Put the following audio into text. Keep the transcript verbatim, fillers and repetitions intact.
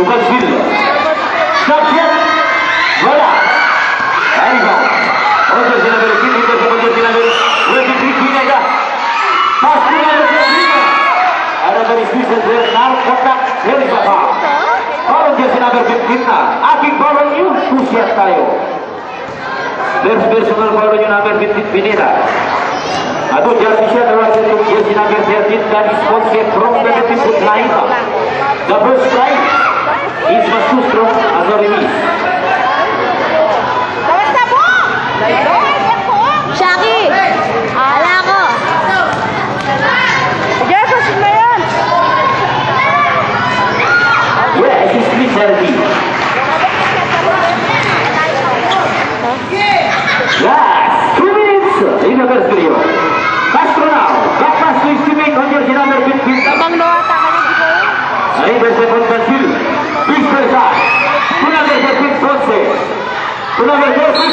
Brazil. Subject. Bola. Rebound. Ojo sinabi, kita sa ojo sinabi. Wala si Cristina ya. Pass to number fifteen. Ada dari Susan Bernal, kotak dari siapa? Kalau dia sinabi fifteen na. Aking bawal niyo, pusiat tayo. First personal foul yu number fifteen, Pineda. Adu, jersey siya, number fifteen, jersey number thirteen, dan sponsor from the fifteen foot line. The first prize is Masus from Azor Ibis. Shaki! Ala ko! Jersey na yan! Yes, it's three thirty. Last two minutes in the first period. Castro now. Back pass to Steven on jersey number fifteen. Tabang no ata kanya dito. Ay, there's a contact field. Big first half. To number thirteen, Ponce. To number thirteen,